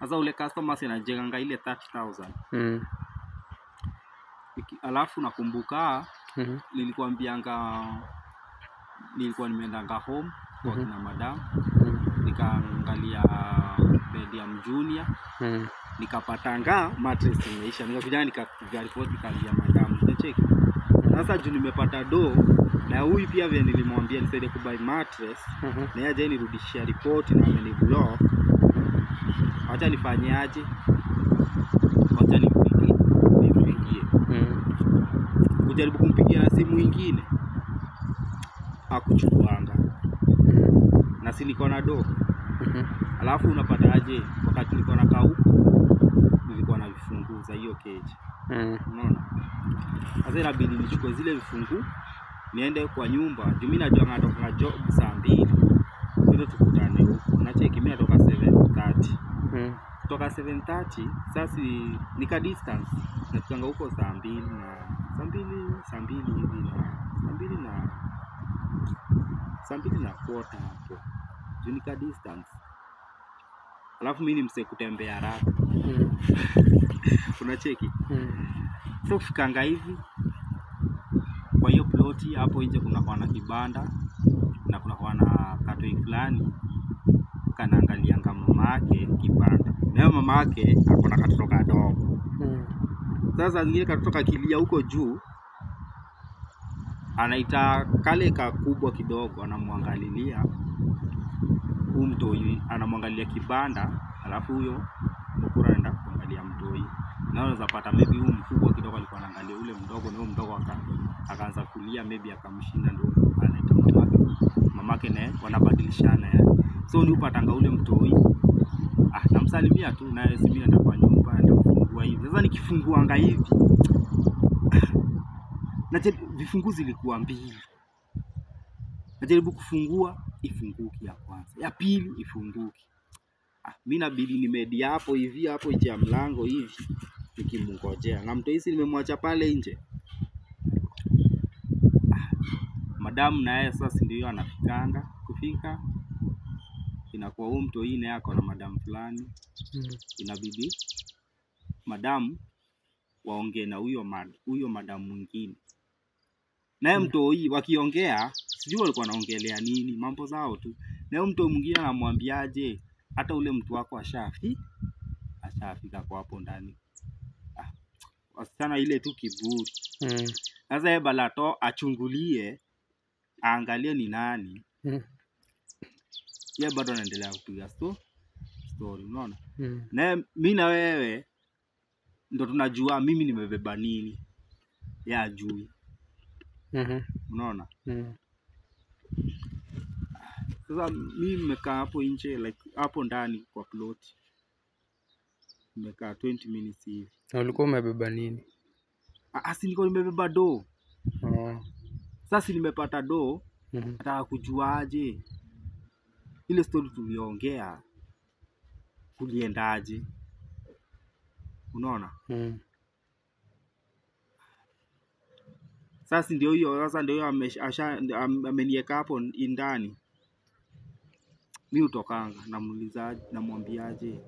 Sasa ule customer si anajenganga ile 30,000. Alafu nakumbuka nilikuambianga nilikuwa nimeendanga home kwa kina madam. Nikaangalia bed ya mjunior. Nikapatanga mattress imeisha. Nikakuja nikapiga report nikaambia madam, unacheki. Sasa juu nimepata do na huyu pia vile nilimwambia nisaidie kubuy mattress, na yeye nirudishia report na ameniblock. Acha nifanyeaje? Acha nimpigie. Kujaribu kumpigia na simu nyingine hakuchukuanga. Na si niko na do. Alafu unapata aje wakati niko na kaa huko nilikuwa na vifunguo za hiyo cage. Unaona? Sasa inabidi nichukue zile vifunguo niende kwa nyumba. Juu mimi najua natoka job saa 2. Ndio tukutane huko. Unacheki mimi natoka 7:30. Kutoka 7:30 sasa nika distance nafikanga huko saa 2 na saa 2 hivi na saa 2 na saa 2:15 hapo. Juu nika distance. Alafu mimi ni mse kutembea haraka. Unacheki? So kufikanga hivi kwa hiyo ploti hapo nje kuna kwa na kibanda na kuna kwa na katoi fulani kanaangalianga mama yake kibanda. Na mama yake ako na katoto kadogo. Sasa zingine katoto kakilia huko juu anaita kale kakubwa kidogo, anamwangalilia huyu mtoi, anamwangalia kibanda, alafu huyo mkura anaenda kuangalia mtoi. Na unaweza pata maybe huyu mkubwa kidogo alikuwa anaangalia ule mdogo, na huyo mdogo akaanza kulia maybe akamshinda, ndio anaita mamake. Mamake naye wanabadilishana yani. So ni upatanga ule mtoi, namsalimia tu naye, si mimi naenda kwa nyumba naenda kufungua hivi. Sasa nikifunguanga hivi na vifunguo zilikuwa mbili. Najaribu kufungua ifunguki ya kwanza, ya pili ifunguki. Mimi nabidi nimedi hapo hivi hapo nje ya mlango hivi nikimngojea. Na mtu hizi nimemwacha pale nje. Madamu naye sasa ndio anafikanga, kufika inakuwa huyu mtu hii naye ako na madamu fulani. Inabidi madamu waongee na huyo madamu mwingine. Naye mtu hii wakiongea sijui walikuwa wanaongelea nini, mambo zao tu. Na huyo mtu mwingine anamwambiaje hata ule mtu wako ashafika kwa hapo ndani. Wasichana ile tu kiburi. Sasa yeye balato achungulie aangalie ni nani. Yeye bado anaendelea kupiga story, unaona? Na mimi na wewe ndo tunajua mimi nimebeba nini. Yeye ajui. Unaona? Sasa mimi nimekaa hapo nje like hapo ndani kwa plot. Nimekaa 20 minutes hivi. Na ulikuwa umebeba nini? Si nilikuwa nimebeba do. Sasa nimepata do, nataka kujuaje ile story tuliongea kuliendaje. Unaona? Sasa ndio hiyo, sasa ndio hiyo ameniweka hapo ndani. Mimi utokanga namuuliza, namwambiaje,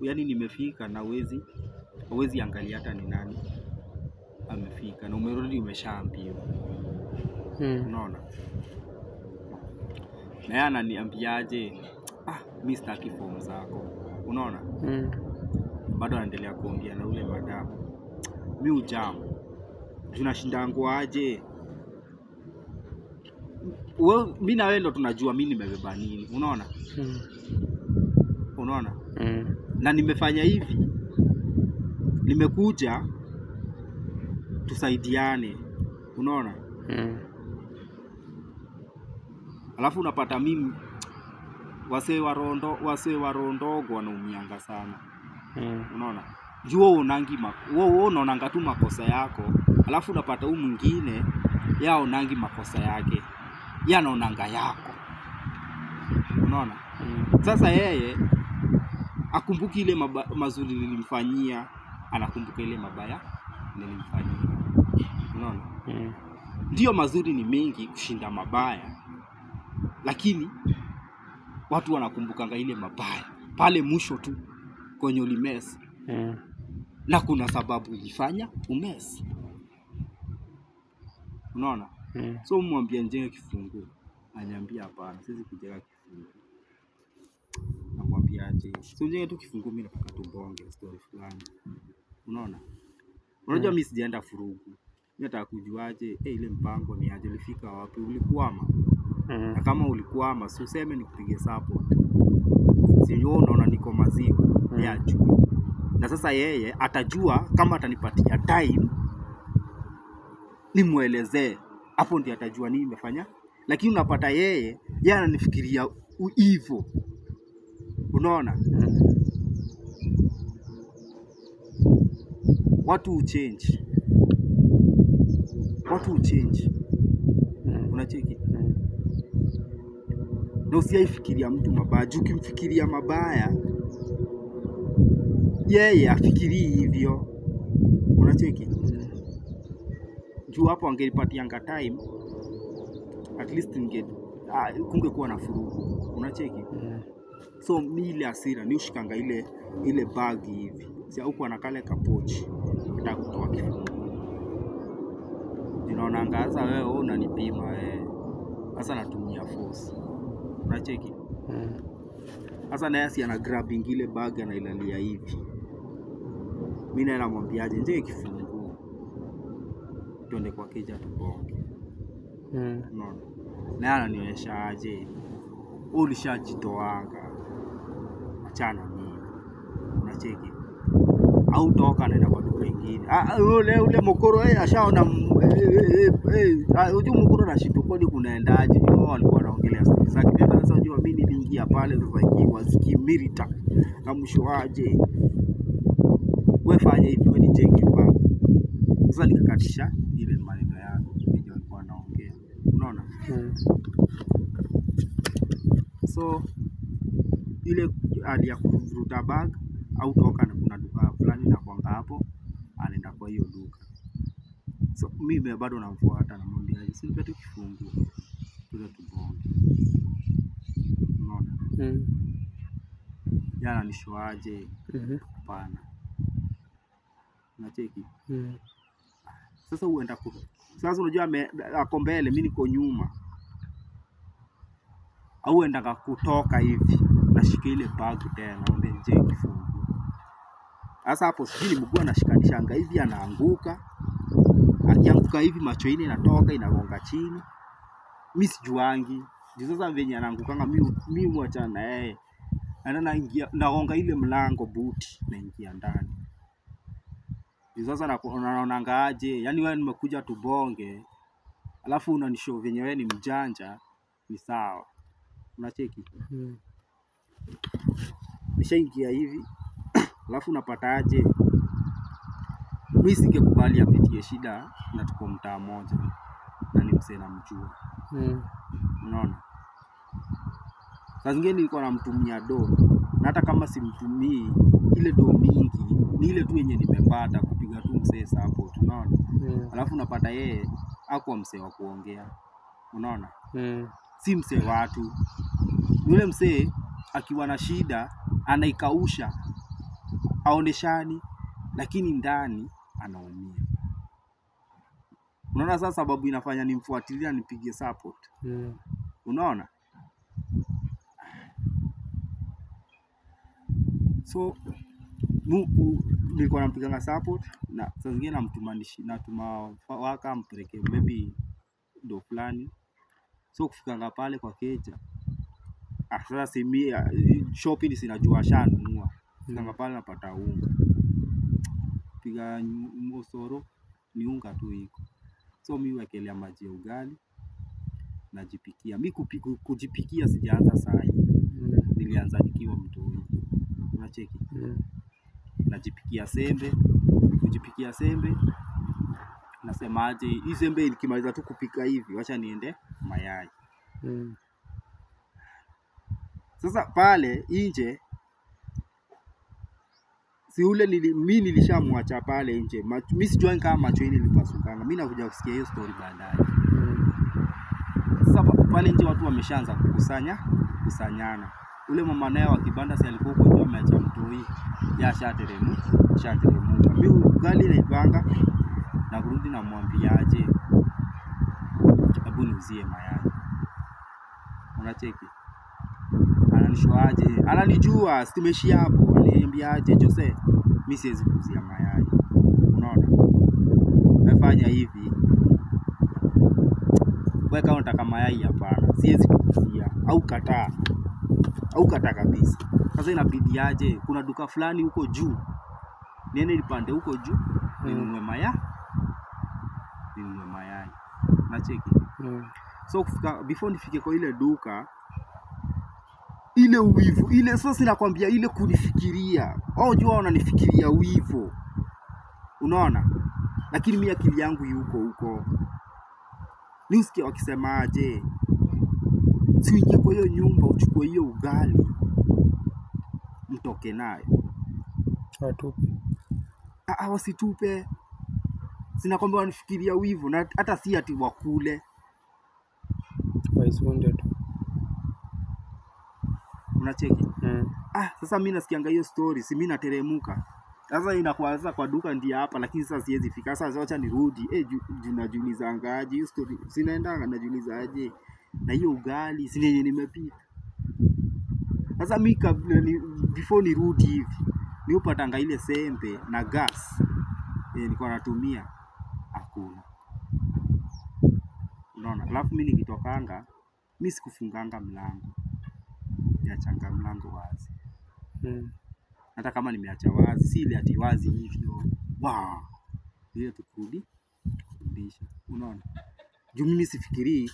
yaani nimefika na huwezi angalia hata ni nani amefika na umerudi umeshaambiwa. Unaona? Na yeye ananiambiaje, mimi sitaki form zako. Unaona? Bado anaendelea kuongea na ule madamu. Mimi ujamu. Tunashindango aje? Wewe mimi na wewe ndo tunajua mimi nimebeba nini. Unaona? Unaona? Na nimefanya hivi. Nimekuja tusaidiane. Unaona? Alafu unapata mimi wasee wa rondogo wanaumianga sana. Unaona? Jua unangi wewe unaonanga tu makosa yako. Alafu unapata huyu mwingine yao unangi makosa yake. Yeye anaonanga yako. Unaona? Sasa yeye akumbuki ile mazuri nilimfanyia, anakumbuka ile mabaya nilimfanyia. Unaona? Ndio mazuri ni mengi kushinda mabaya. Lakini watu wanakumbukanga ile mabaya. Pale mwisho tu kwenye ulimess. Na kuna sababu ilifanya umess. Unaona? So mwambie njenge kifunguo. Ananiambia hapana, siwezi kujenga kifunguo. Namwambia aje? So njenge tu kifunguo, mimi nataka tubonge story fulani. Unaona? Unajua mimi sijaenda furugu. Mimi nataka kujuaje, ile mpango ni aje, ulifika wapi, ulikwama? Na kama ulikwama, si useme nikupige support. Si wewe unaona niko maziwa, yeye ajue. Na sasa yeye atajua kama atanipatia time nimuelezee. Hapo ndiye atajua nini nimefanya. Lakini unapata yeye ananifikiria hivyo. Unaona? Watu change. Watu change. Unacheki? Na usiaifikiria mtu mabaya. Juu ukimfikiria mabaya, yeye afikirii hivyo. Unacheki? Juu hapo angenipatianga time, at least kungekuwa na furugu. Unacheki? So mi ile hasira ni ushikanga ile bag hivi. Si huko anakale kapochi. Nataka kutoa kifunguo. Ninaonanga sasa wewe unanipima wewe. Sasa natumia force. Unacheki? Sasa naye si ana grabbing ile bag anailalia hivi. Mimi naye namwambiaje, nje kifunguo. Tuende kwa keja tubonge. Unaona? Naye ananionyesha aje, ulishajitoanga. Achana mimi. Unacheki? Au toka naenda kwa duka lingine. Ule mokoro ashaona unajua mokoro anashindwa kwani kunaendaje? Wao walikuwa wanaongelea story zake. Tena sasa unajua mimi niliingia pale sasa ikiwa zikimirita. Na mwisho aje, wewe fanya hivi, wewe nijenge bag. Sasa nikakatisha ile maneno yangu ndio walikuwa wanaongea. Unaona? So ile hali ya kuvuruta bag au toka na kuna duka fulani na kuanga hapo, anaenda kwa hiyo duka. So mimi bado namfuata, namwambia si nipe tu kifunguo tule tubonge. Unaona? Jana nishoaje? Hapana. Unacheki? Sasa uenda ku. Sasa unajua ako mbele, mimi niko nyuma. Au uenda kutoka hivi, nashika ile bag tena, naomba nje kifunguo. Sasa hapo sijui mguu anashikanishanga hivi, anaanguka. Akianguka hivi macho ine inatoka inagonga chini. Mimi sijuangi. Juu sasa venye anaangukanga mimi muachana na yeye. Ana naingia nagonga ile mlango buti naingia ndani. Juu sasa naonanga aje, yani wewe nimekuja tubonge. Alafu unanishow venye wewe ni mjanja, ni sawa. Unacheki? Nishaingia hivi. Alafu unapata aje, mimi singekubali apitie shida na tuko mtaa mmoja na ni msee namjua. Unaona? Saa zingine nilikuwa namtumia do, na hata kama simtumii ile do mingi, ni ile tu yenye nimepata kupiga tu msee support, unaona? Alafu unapata yeye hakuwa msee wa kuongea. Unaona? Si msee watu. Yule msee akiwa na shida anaikausha, aoneshani, lakini ndani anaumia. Unaona sasa sababu inafanya nimfuatilie nipige support. Unaona? So nilikuwa nampiganga support na saa zingine namtumanishi, natuma waka mpeleke maybe do fulani. So kufikanga pale kwa keja, sasa si shopping sinajua shanunua. Kufikanga pale napata unga. Piga mosoro ni unga tu iko. So mimi wekelea maji ya ugali najipikia. Mimi kujipikia sijaanza saa hii. Nilianza nikiwa mtoto. Unacheki? Najipikia sembe, kujipikia sembe. Nasemaje, hii sembe nikimaliza tu kupika hivi, acha niende mayai. Sasa pale nje si ule mimi nilishamwacha pale nje. Mimi sijui kama macho yake nilipasukanga. Mimi nakuja kusikia hiyo story baadaye. Sasa pale nje watu wameshaanza kukusanyana. Ule mama naye wa kibanda si alikuwa huko juu ameacha mtoi. Ya shateremu. Mimi ugali naipanga na kurudi namwambia aje, hebu niuzie mayai. Unacheki? Ananishoaje? Ananijua, si hapo. Aliniambia aje, Jose, mimi siwezi kuuzia mayai. Unaona? Nafanya hivi. Wewe kama unataka mayai hapana, siwezi kuuzia au kataa. Au kataa kabisa. Sasa inabidi aje, kuna duka fulani huko juu. Niende nipande huko juu, ninunue mayai. Ninunue mayai. Nacheki. So kufika before nifike kwa ile duka, ile uwivu, ile sasa nakwambia ile kunifikiria. Oh, jua wananifikiria wivu. Unaona? Lakini mimi akili yangu yuko huko. Nisikie wakisemaje? Si uingie kwa hiyo nyumba uchukue hiyo ugali mtoke nayo. Watupe. Wasitupe. Sina kwamba wanifikiria wivu na hata si ati wakule. Waisunde tu. Unacheki? Sasa mimi nasikianga hiyo story, si mimi nateremuka. Sasa inakuwa sasa kwa duka ndiye hapa, lakini sasa siwezi fika. Sasa acha nirudi. Najiuliza aje hiyo story. Sinaenda najiuliza aje na hiyo ugali si yenye nimepika. Sasa mimi kabla before nirudi hivi, niupatanga ile sembe na gas nilikuwa natumia hakuna. Unaona? Alafu mimi nikitokanga, mimi sikufunganga mlango. Niachanga mlango wazi. Hata kama nimeacha wazi, si ile ati wazi hivyo. Wow. Ile tukurudi kurudisha. Unaona? Juu mimi sifikirii,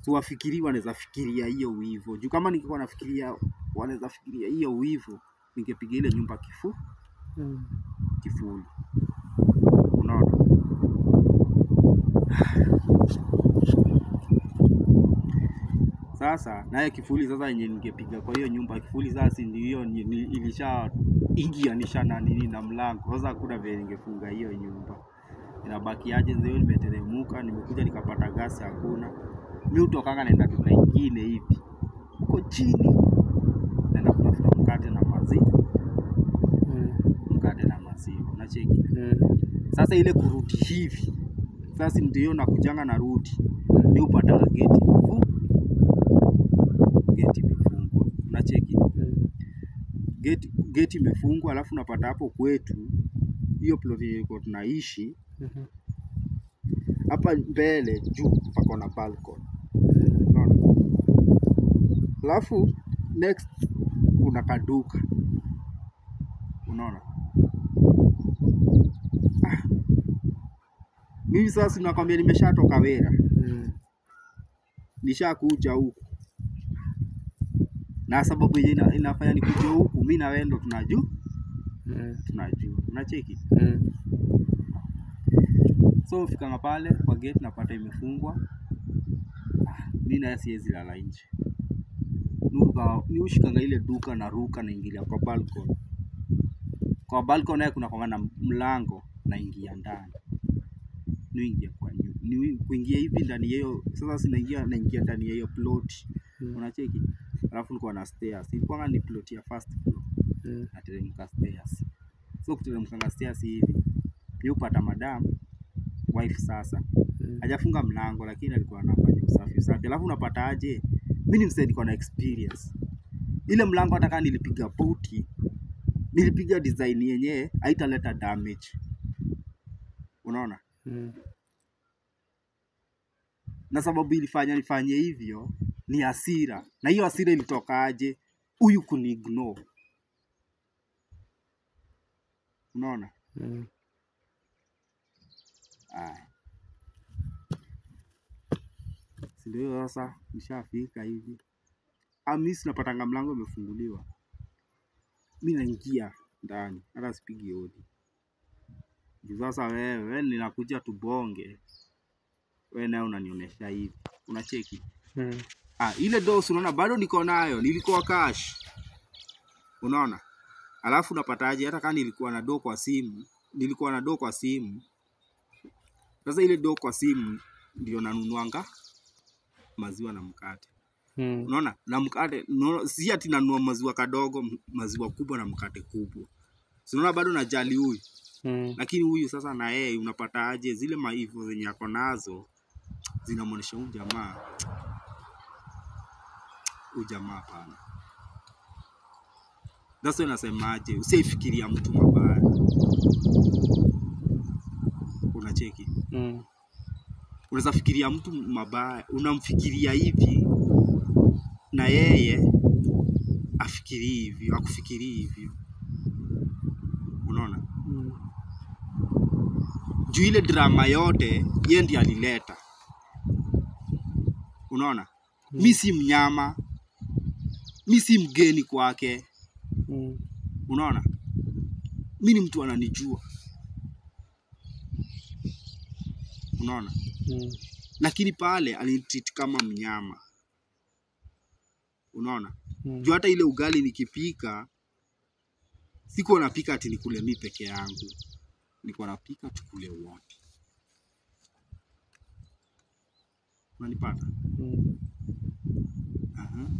siwafikirii wanaweza fikiria hiyo wivu. Juu kama ningekuwa nafikiria wanaweza fikiria hiyo wivu, ningepiga ile nyumba kifuli. Unaona? Sasa naye kifuli sasa yenye ningepiga kwa hiyo nyumba kifuli sasa ndio hiyo ilisha ingia nisha na nini na mlango. Sasa hakuna vile ningefunga hiyo nyumba. Inabaki aje ndio nimeteremuka, nimekuja nikapata gasi hakuna. Mimi utokanga naenda duka nyingine hivi. Huko chini naenda kutafuta mkate na maziwa. Mkate na maziwa. Unacheki? Sasa ile kurudi hivi. Sasa ndio nakujanga narudi. Ni upata geti. Geti imefungwa. Unacheki? Geti imefungwa, alafu unapata hapo kwetu hiyo plot ilikuwa tunaishi. Hapa mbele juu pako na balcony. Unaona? Alafu next kuna kaduka. Unaona? Mimi sasa nakwambia nimeshatoka Wera. Nishakuja huku. Na sababu yenye inafanya nikuje huku, mimi na wewe ndo tunajua. Tunajua. Unacheki? So fikanga pale kwa gate napata imefungwa. Mimi na siwezi lala nje. Niushikanga ile duka na ruka naingilia kwa balcony. Kwa balcony naye kuna kwa na mlango naingia ndani. Niingia kwa ni kuingia hivi ndani hiyo. Sasa sinaingia naingia ndani ya hiyo plot. Unacheki? Alafu nilikuwa na stairs. Ilikuwa ni plot ya first floor. Nateremka stairs. So kuteremka stairs hivi, niupata madam wife sasa. Hajafunga mlango lakini alikuwa anafanya usafi. Alafu unapata aje? Mimi ni msee niko na experience. Ile mlango hata kama nilipiga buti, nilipiga design yenyewe haitaleta damage. Unaona? Na sababu ilifanya nifanye hivyo ni hasira. Na hiyo hasira ilitoka aje? Huyu kuniignore. Unaona? Si ndio sasa nishafika hivi. Mimi sinapatanga mlango umefunguliwa. Mimi naingia ndani, hata sipigi hodi. Juu sasa wewe ninakuja tubonge. Wewe naye unanionyesha hivi. Unacheki? Ile dose unaona bado niko nayo, nilikuwa cash. Unaona? Alafu unapataje hata kama nilikuwa na do kwa simu, nilikuwa na do kwa simu. Sasa ile do kwa simu ndio nanunuanga maziwa na mkate. Unaona? Na mkate, unaona, si ati nanunua maziwa kadogo, maziwa kubwa na mkate kubwa. Si unaona bado najali huyu. Lakini huyu sasa na yeye unapata aje zile maivo zenye ako nazo zinamuonesha huyu jamaa. Huyu jamaa hapana. That's why nasemaje, usifikiria mtu mabaya. Unacheki? Unaweza fikiria mtu mabaya, unamfikiria hivi na yeye afikiri hivyo, akufikiri hivyo. Unaona? Juu ile drama yote yeye ndiye alileta. Unaona? Mi si mnyama, mi si mgeni kwake. Unaona? Mi ni mtu ananijua. Unaona? Lakini pale alinitreat kama mnyama. Unaona? Juu hata ile ugali nikipika, sikuwa napika ati nikule mi peke yangu. Nilikuwa napika tukule wote. Unanipata? Aha.